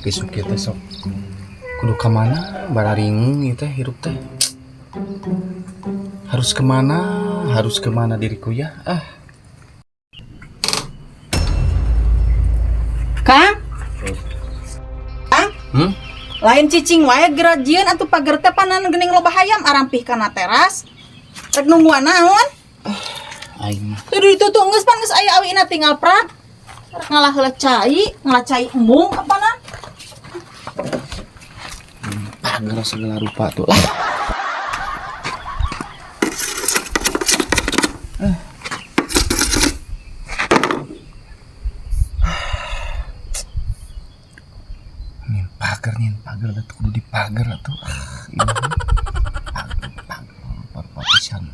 Isuk ieu teh sok kudu ka mana, bararingung ieu teh hirup teh. Harus kemana diriku ya? Ah. Kang? Kang? Hmm? Lain cicing wae geura jieun atuh pager teh panan geuning loba hayam arampih kana teras. Rek nungguan naon? Aing mah. Tuh ditutup geus pan geus aya awina tinggal prak. Rek ngalah heula cai, ngalah cai embung apana? Pager segala rupa tuh lah. Nyin pager atuh kudu dipager atuh. Ah, ini pager pager rupa pisan.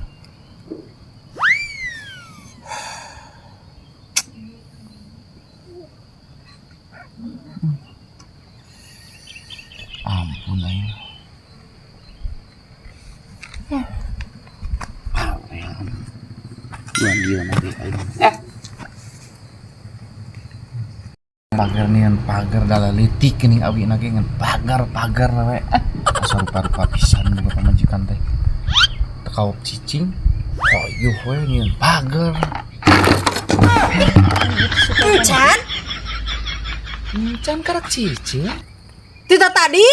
Ampun aing. Ah, Dua gila nanti aing. Eh. Pager nian pager dalalitik geuning awina ge ngan pagar pagar we. Eh, asa rupa-rupa pisan boga pamajikan teh. Teu kaop cicing, hoyuh we nyian pager. Encan? Encan karak cicing. Tita tadi?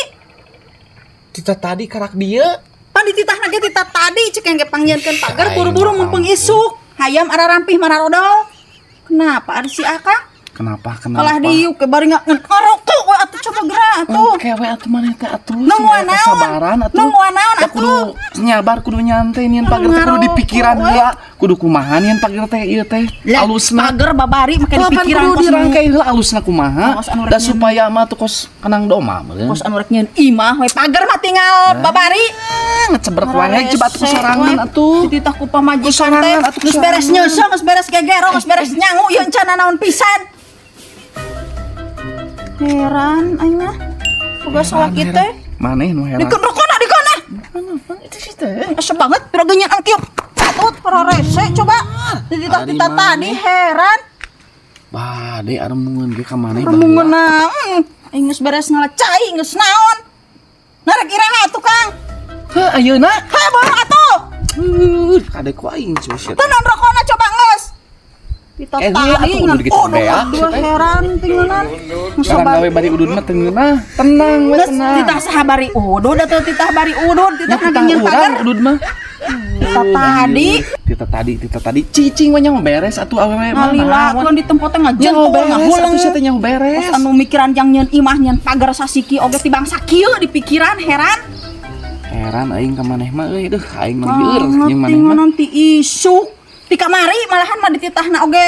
Tita tadi karak dieu. Pan dititahna ge tita tadi cek yang ge pangnyieunkeun pager Aing buru-buru mah mumpung ampun. Isuk. Hayam ararampih mararodol. Kenapa ada si Akang? Kenapa kenapa? Kalah diuk ke bari ngan ngarokok we atuh coba geura atuh. Oke we atuh maneh teh atuh. Nungguan sing naon? Kasabaran atuh. Nungguan naon Ya kudu atuh? nyabar, kudu nyantai nian pager teh kudu dipikiran heula. Kudu kumaha nian pager teh ieu teh Lah, alusna. pager babari make Lah, pan dipikiran kudu kos dirangkai heula alusna kumaha. Kos anu rek Da supaya mah tuh kos kenang doma meureun. Kos anu rek nyieun imah we pager mah tinggal babari. Ah, ngecebrek wae coba atuh sorangan atuh. Dititah ku pamajikan teh. Kusorangan atuh, Geus beres kusorangan. nyeuseuh, geus beres gegero, geus beres nyangu ieu encan naon pisan. Heran aing mah. Boga salaki teh. Maneh nu heran. Dikeun rokona dikeun. Itu sih teh. Asa banget pira genyeun ang kieu. Catut para rese coba. Dititah Ari tita tadi maneh. Heran. Bade aremungeun ge ka maneh. Remungeun naon? Aing geus beres ngala cai geus naon. Narek iraha atuh Kang. Heuh ayeuna. Hayo boro atuh. Heuh, kade ku aing cuy sia. Tenan rokona coba geus. Tita Eh, tadi atuh ngan udah gitu oh, beak, dua teh. Heran tingenan. Sekarang gawe bari udud mah teu ngeunah. Tenang we Geus tenang. titah saha bari udud atuh titah bari udud titah Nya titah nyeun urang pager. Udud mah. Tita tadi Tita tadi, tita tadi cicing we nyaho beres atuh awewe mah. ngalila naon. tuan di tempat teh Nyaho ngajentul beres ngahuleng. atuh sia teh nyaho beres. Terus anu mikiran jang nyeun imah nyeun pagar sasiki oge ti bangsa kieu di pikiran heran. Heran aing ka maneh mah euy, deuh aing mah lieur Banget jeung maneh mah. nanti isuk. Ti kamari malahan mah dititahna oge.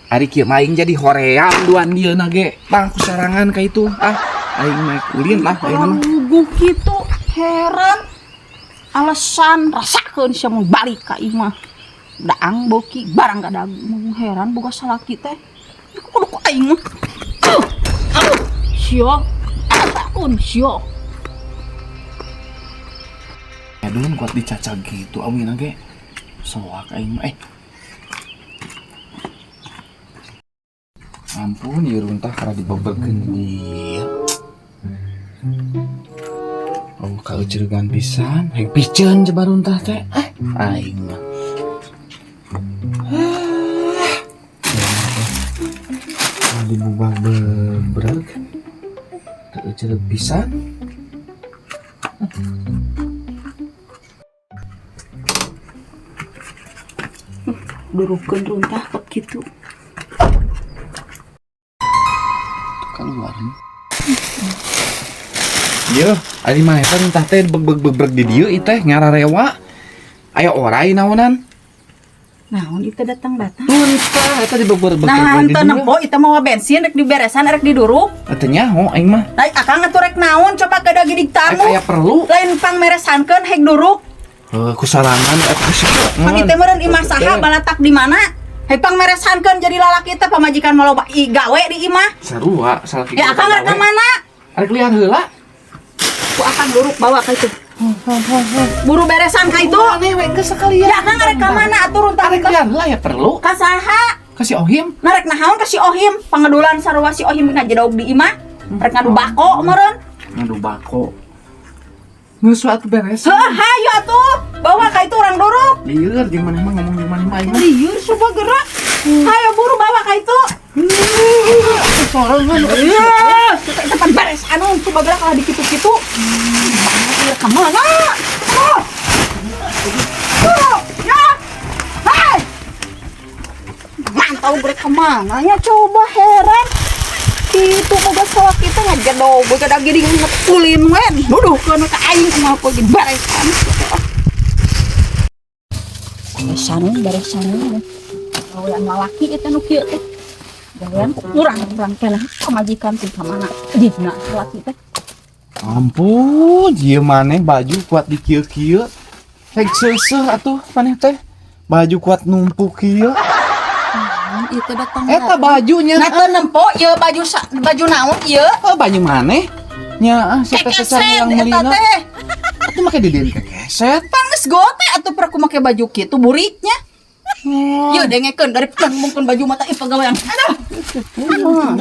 Ari kieu mah aing jadi hoream duan dieuna ge. Bang ku sarangan ka itu. Ah, aing mah ulin lah aing mah. Luguh kitu heran. Alasan rasakeun sia mun balik ka imah. Daang boki barang ka dagu heran boga salaki teh. Kudu ku aing mah. Sia. Rasakeun sia. Aduh, kuat dicacag gitu awina ge. Soak aing mah eh. Ampun, ieu runtah karena dibeberkeun ieu. Oh, kauceuregan pisan. Hayang piceun coba runtah teh. Eh, aing mah. Ah, dibubak bebreg. Teu pisan. Durukeun runtah kok kitu. Keluar. Iya, ari maneh teh runtah teh beg beg beg di dieu ieu teh ngararewa. Aya orai naonan? Naon itu datang-datang? Runtah eta dibeg beg Nah, di henteu dieu. nempo itu mawa bensin rek diberesan rek diduruk. Teu nyaho aing mah. Nah, akang atuh rek naon coba ke dagi Rek tamu. aya perlu. Lain pangmeresankeun hek duruk. Heuh, ku sarangan eta ku sieu. Pan ieu meureun imah saha balatak di mana? Hek pangmeresankeun jadi lalaki teh pamajikan mah loba i gawe di imah. Sarua salaki. Ya akang rek ka mana? Arek liar heula. Ku akang duruk bawa ka itu. Buru beresan ka itu. Maneh we geus sekalian. Ya akang rek ka mana atuh runtah Arek liar heula ya perlu. Ka saha? Ka si Ohim. Narek nahaon ka si Ohim? Pangedulan sarua si Ohim ngajedog di imah. Rek ngadu bako meureun. Ngadu bako. Geus we atuh beres. Heuh, hayu atuh. Bawa ka itu urang dorong. Lieur jeung maneh mah ngomong jeung maneh mah aing mah. Lieur coba gerak. Hayo buru bawa ka itu. Sorangan. Iya, tempat beres anu coba gerak kalau dikitu-kitu. Banget ke mana? Oh. Oh, ya. Hai. Mantau gue kemana ya coba heran. Itu boga salak kita ngajedog, boga daging ngekulin we. Nuduhkeun ka aing kumaha poe beresan. Beresan, beresan. Gawean lalaki eta nu kieu teh. Gawean urang-urang teh lah pamajikan teh ka mana? Jigna salaki teh. Ampun, ieu maneh baju kuat di kieu-kieu. Rek seuseuh atuh maneh teh. Baju kuat numpuk kieu. Ieu teh datang. Eta bajunya. Nah teu nempo ieu baju baju naon ieu? Oh, baju maneh? Nya, ah, siapa teh Kekeset yang eta meulina? teh. Atuh make didieun kekeset. Pan geus gote atuh pernah ku make baju kitu buriknya. Ieu dengekeun dari ngomongkeun baju mata ih pagawean. Aduh,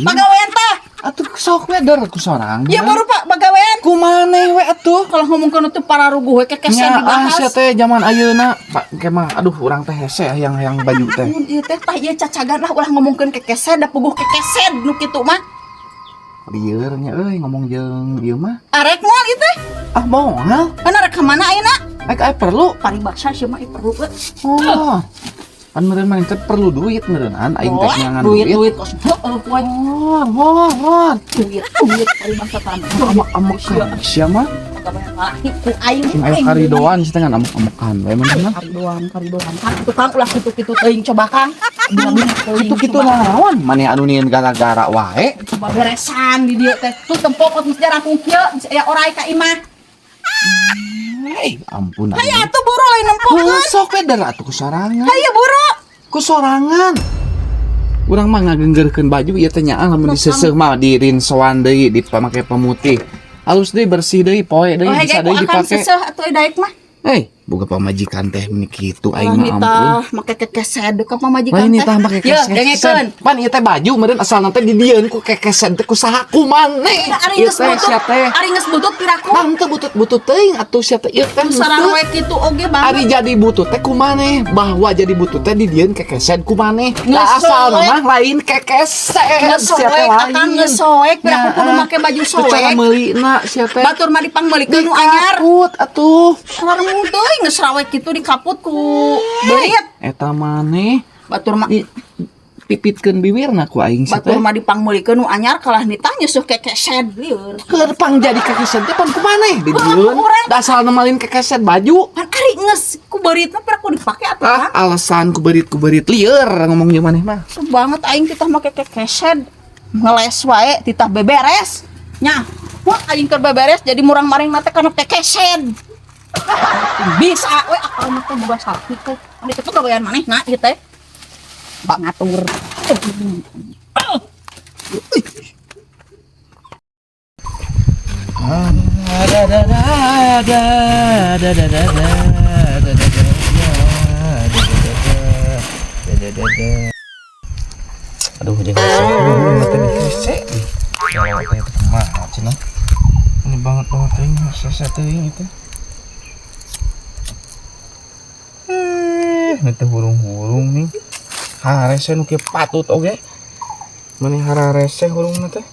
pagawean tah. Atuh sok we der ku sorangan. Ieu baru Pak pagawean. Ku maneh we atuh. Kalau ngomongkeun itu pararuguh we kekeset Nya ah dibahas. sia teh zaman ayeuna. Pak ke mah aduh urang teh hese hayang-hayang baju teh. Mun ieu teh tah ieu cacagan lah ulah ngomongkeun kekeset da puguh kekeset nu kitu mah. Lieur nya euy ngomong jeung ieu mah. Arek moal ieu teh. Ah moal. Kan arek ka mana ayeuna? Rek aya perlu. Paribasa sia mah ieu perlu we. Oh. Pan meureun maneh teh perlu duit meureun aing teh Oh, nyangan duit duit. duit kos heueuh we. Oh, oh, oh. Duit duit paribasa tanah. Amak-amakan sia mah. Pagawean lalaki ku aing. Sing aya karidoan sia teh ngan amak-amakan we maneh mah. Karidoan, karidoan. Kang, tukang ulah kitu-kitu teuing coba Kang. Bina-bina teuing. Kitu-kitu coba. naon maneh anu nieun gara-gara wae. Coba beresan di dieu teh. Tuh tempo kot mesti jarangkung kieu, bisa aya orai ka imah. Eh, ampun Hayu aing. atuh buru lain nempokeun. Heuh, sok we der atuh ku sorangan. Hayu buru. Ku sorangan. Urang mah ngagenggerkeun baju ieu teh nyaah lamun diseuseuh mah dirinsoan deui dipamake pemutih. Halus deui bersih deui poe deui Oh, bisa hege deui ku akang dipake. seuseuh atuh daek mah. Eh, boga pamajikan teh meni kitu aing Ulah mah ampun. nitah make kekeset ka pamajikan Lain teh. nitah make Ye, dengekeun. kekeset. Pan ieu teh baju meureun asal teh didieun ku kekeset teh ku saha ku maneh. Ari Ieu geus teh butut, sia teh. ari geus butut piraku. Bang teu butut-butut teuing atuh sia teh ieu teh. Sarang henteu. we kitu oge banget. Ari jadi butut teh ku maneh bahwa jadi butut teh didieun kekeset ku maneh. Lah asal Ngesoek. mah lain kekeset sia teh Ngesoek lain. akang ngesoek piraku kudu make baju Secara soek. meulina sia teh. Batur mah dipangmeulikeun nu anyar. Dikaput atuh. Sareng teuing geus rawek kitu dikaput ku beurit. Eta maneh Batur mah di pipitkeun biwirna ku aing sia batur teh. mah dipangmeulikeun nu anyar kalah nitah nyusuh kekeset lieur. Keur pang jadi kekeset teh pan ku maneh didieun. Urang. Da asal nemalin kekeset baju. Pan ari geus ku beurit mah piraku dipake atuh Ah, Kang. alasan ku berit lieur ngomong jeung maneh mah. Tuh banget aing titah make kekeset. Ngeles wae titah beberes. Nya, wah aing keur beberes jadi murang-maring teh kana kekeset. Bisa we akal mah teh boga sakit teh. Anu kitu gawean maneh na ieu teh. Bak ngatur. Aduh, jeung hese. Teh di hese. Ya teh itu kumaha cenah. Ini banget banget teuing hese teuing itu. Eh, ini teh hurung-hurung nih. Harese nu kieu patut oge. Mani hararese hurungna teh.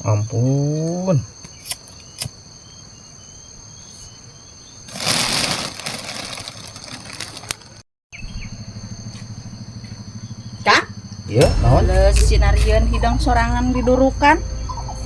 Ampun. Kang, Iya, naon? leus sinarieun hidang sorangan didurukan.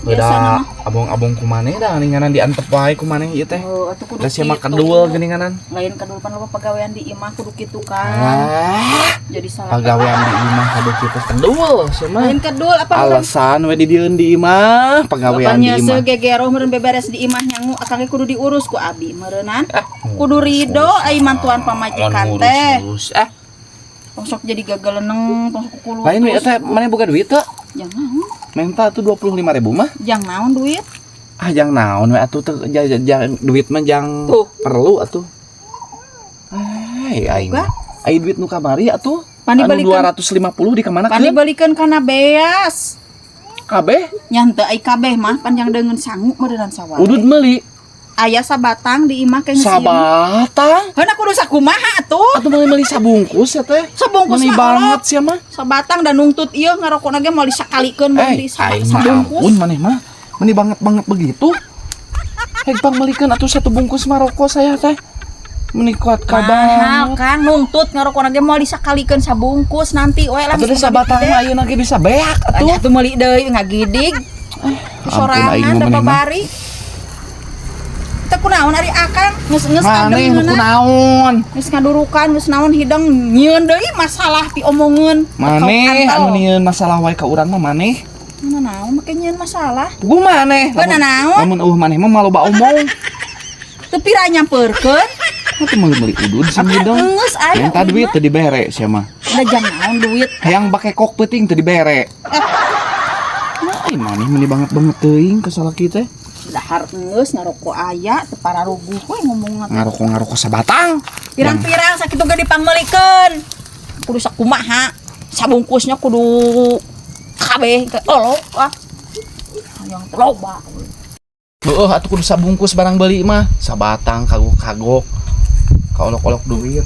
Biasana Beda mah. abong-abong ku maneh da geuninganan diantep wae ku maneh ieu teh. Oh, atuh kudu Da sia mah kitu. kedul geuninganan. Lain kedul pan loba pagawean di imah kudu kitu kan. Ah, Jadi salah. pagawean di imah kudu kitu kedul sia mah. Lain kedul apa meureun? Alasan we didieun di imah, pagawean di Bapaknya imah. segegero meureun beberes di imah nyangu akang ge kudu diurus ku abi meureunan. Ah, Kudu ridho ai mantuan pamajikan teh. Ngurus, ah. Tong sok jadi gageleneng, tong sok kukulutus. Lain we teh maneh boga duit teu? Jang naon? Menta tuh 25.000 mah. Jang naon duit? Ah jang naon we atuh teu jang duit mah jang Tuh. perlu atuh. Ai aing. Boga? Ai duit nu kamari atuh. Pan Anu dibalikeun 250 di kamana pan keun? Dibalikeun kana beas. Kabeh? Nya henteu, ai kabeh mah panjang deungeun sangu meureunnan sawah. Udud meuli. Aya sabatang di imah ke geus ieu. Sabatang. Heuna kudu sakumaha atuh? Atuh meuli-meuli sabungkus ya teh. Sabungkus Meuli mah banget olok. Sia mah. Sabatang dan nungtut ieu ngarokokna ge moal disakalikeun mun Eh, di aing mah sabungkus. ampun maneh mah. Meuni banget-banget begitu. Hek pang meulikeun atuh satu bungkus mah rokok saya teh. Meuni kuat ka Mahal banget. Kang, nuntut ngarokokna ge moal disakalikeun sabungkus, nanti we lah. Atuh deh sabatang mah ayeuna ge bisa beak atuh. Atuh meuli deui ngagidig. Ampun aing Sorangan mah da maneh mah. babari. Teu kunaon ari Akang geus geus Maneh nu ageungeunna. kunaon? Geus ngadurukan, geus naon hidang nyieun deui masalah piomongeun. Maneh anu nyieun masalah wae ka urang mah maneh. Mana naon make nyieun masalah? Puguh maneh. Heuh, naon? Lamun eueuh maneh mah maloba omong. Teu pira nyampeurkeun. Atuh meuli-meuli udud sing hidung. Geus aya. Minta duit teu dibere sia mah. Da jang naon duit? Hayang bakekok peuting teu dibere. Nah, ai maneh meuni banget-banget teuing ka salaki teh. Dahar geus, ngarokok aya, teu pararuguh we ngomongna teh. Ngarokok-ngarokok sabatang. Pirang-pirang sakitu ge dipangmeulikeun. Kudu sakumaha? Sabungkusnya kudu kabeh teh olok ah. Hayang teh loba. Heueuh atuh kudu sabungkus barang beli mah. Sabatang kagok-kagok. Kaolok-olok duit.